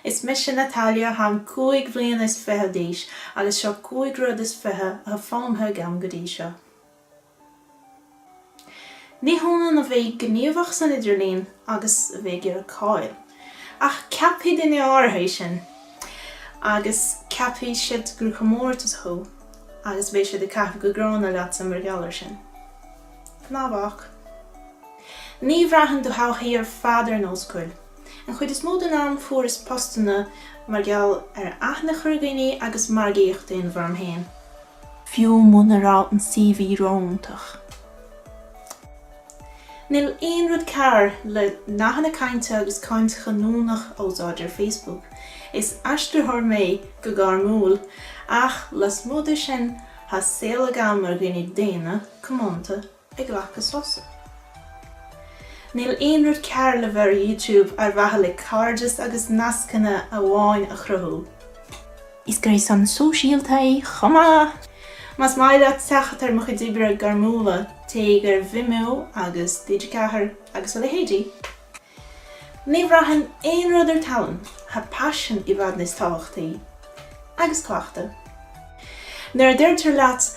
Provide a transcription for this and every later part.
Is mise Natalia, táim 25 bhliana d'aois agus seo 25 rud atá foghlamtha agam go dtí seo. Ní hionann a bheith gníomhach san idirlíon agus a bheith ag iarraidh cáil. Ach ceapfaidh daoine áirithe é sin. Agus ceapfaidh siad gur comórtas thú agus beidh siad ag caitheamh go gránna leatsa mar gheall air sin. Ná bac. Ní bhraitheann do thodhchaí ar fad ar nós cool. An chuid is mó den am fuaireas postanna mar gheall ar aithne a chur ar dhaoine agus margaíocht a dhéanamh orm féin. Fiú muna raibh an CV ró-iontach. Níl aon rud cearr le nathanna cainte agus caint chanúnach a úsáid ar Facebook. Is aistritheoir mé go gairmiúil, ach lasmuigh de sin tá saol agam mar dhuine daonna, comónta, ag glacadh sosa. Níl aon rud cearr le bheith ar YouTube ar mhaithe le cairdeas agus nascanna amháin a chruthú. Is gréasán sóisialta é chomh maith! Más maith leat teacht ar mo chuid oibre gairmiúla, téigh ar Vimeo agus TG4 agus a leithéidí. Ní bhraitheann aon rud ar tallann, tá paisean i bhfad níos tábhachtaí. Agus cleachtadh. Nuair a deirtear leat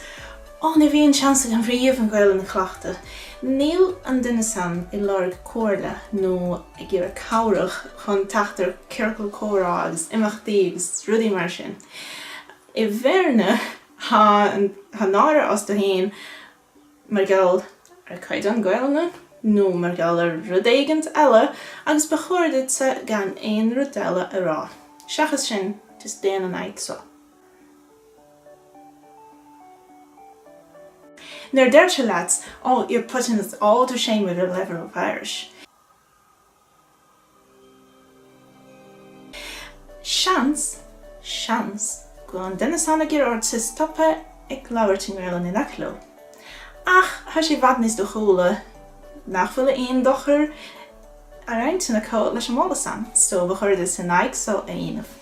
Ó ní bhíonn seans agam riamh an Ghaelainn a chleachtadh, níl an duine san ag lorg comhairle nó ag iarraidh cabhrach chun teacht ar ciorcal comhrá agus imeachtaí agus rudaí mar sin. I bhfírinne, tá náire astu féin mar gheall ar caighdeán Gaelainne nó mar gheall ar rud éigint eile agus ba chóir duitse gan aon rud eile a rá seachas sin, just déan an fhadhb seo. Nuair a deirtear leat oh you're putting us all to shame with your level of Irish. Seans, seans, go bhfuil an duine san ag iarraidh ortsa stopadh ag labhairt i nGaelainn in aice leo. Ach tá sé i bhfad níos dóchúla nach bhfuil aon dochar ar intinn acu leis an moladh san, so ba chóir duit an fhadhb so a dhéanamh.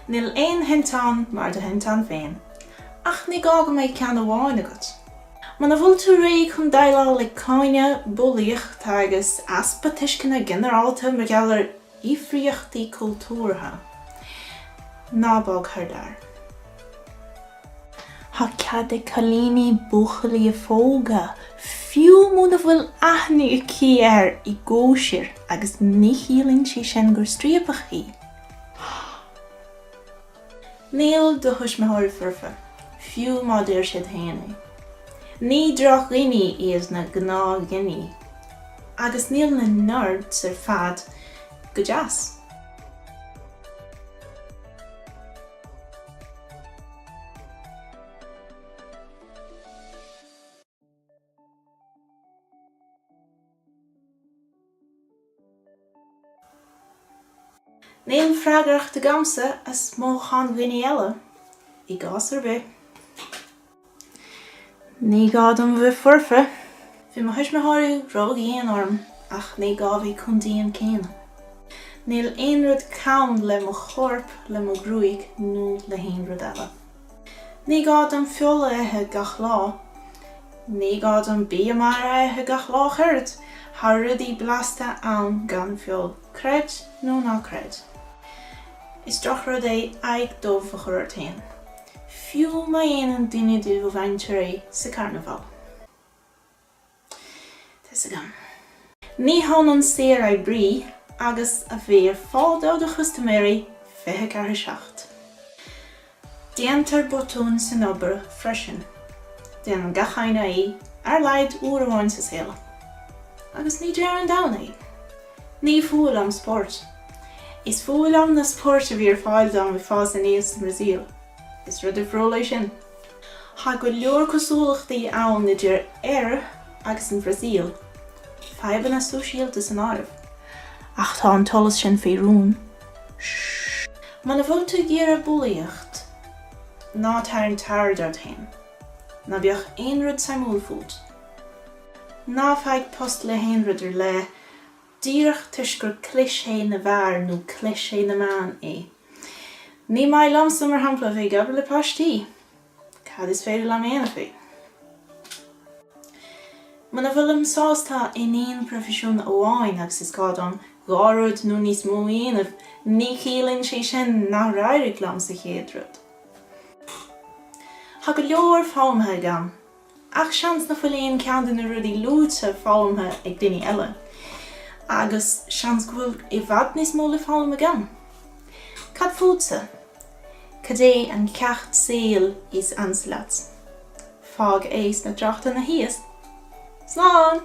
Níl aon tinteán mar do thinteán féin, ach ní gá go mbeidh ceann amháin agat. Muna bhfuil tú réidh chun déileáil le cáineadh, bulaíocht agus easpa tuisceana ginearálta mar gheall ar dhifríochtaí cultúrtha, ná bog thar lear. Tá cead ag cailíní buachaillí a phógadh, fiú muna bhfuil aithne aici air i gcóisir agus ní chiallaíonn sé sin gur striapach í. Níl do thuismitheoirí foirfe, fiú má deir siad féin é. Ní drochdhaoine iad na gnáthdhaoine, agus níl na nerds ar fad go deas. Níl freagracht agamsa as mothúcháin dhaoine eile, i gcás ar bith. Ní gá dom bheith foirfe. Bhí mo thuismitheoirí ródhian orm ach ní gá bheith chomh dian céanna. Níl aon rud cam le mo chorp, le mo ghruaig nó le haon rud eile. Ní gá dom feoil a ithe gach lá. Ní gá dom bia mara a ithe gach lá ach oiread. Tá rudaí blasta ann gan feoil, creid nó ná creid. Is drochrud é aghaidh dubh a chur ort féin, fiú má dhéanann duine de do mhuintir é sa carnabhal. Tá 'fhios agam. Ní hionann saoroibrí agus a bheith ar fáil do do chustaiméirí 24 7. Déantar botúin san obair freisin. Déanann gach éinne é ar a laghad uair amháin sa saol. Agus ní deireadh an domhain é. Ní fuath liom spórt. Is fuath liom na spóirt a bhí ar fáil dom ag fás aníos sa mBrasaíl. Is rud difriúil é sin. Tá go leor cosúlachtaí ann idir Éire agus an Bhrasaíl, fadhbanna sóisialta san áireamh. Ach tá an t-eolas sin faoi rún. Shh. Muna bhfuil tú ag iarraidh bulaíocht, ná tarraing aird ort féin. Ná bíodh aon rud suimiúil fút. Ná faigh post le haon rud ar leith díreach toisc gur cliché na bhfear nó cliché na mban é. Ní maith liomsa, mar shampla, a bheith ag obair le páistí. Cad is féidir liom a dhéanamh faoi? Muna bhfuilim sásta in aon proifisiún amháin agus is gá dom 2 rud nó níos mó a dhéanamh, ní chiallaíonn sé sin nár éirigh liom sa chéad rud. Tá go leor foghlamtha agam, ach seans nach bhfuil aon ceann de na rudaí luaite foghlamtha ag daoine eile. Agus seans go bhfuil i bhfad níos mó le foghlaim agam. Cad fútsa? Cad é an ceacht saoil is ansa leat? Fág é sna tráchtanna thíos. Slán!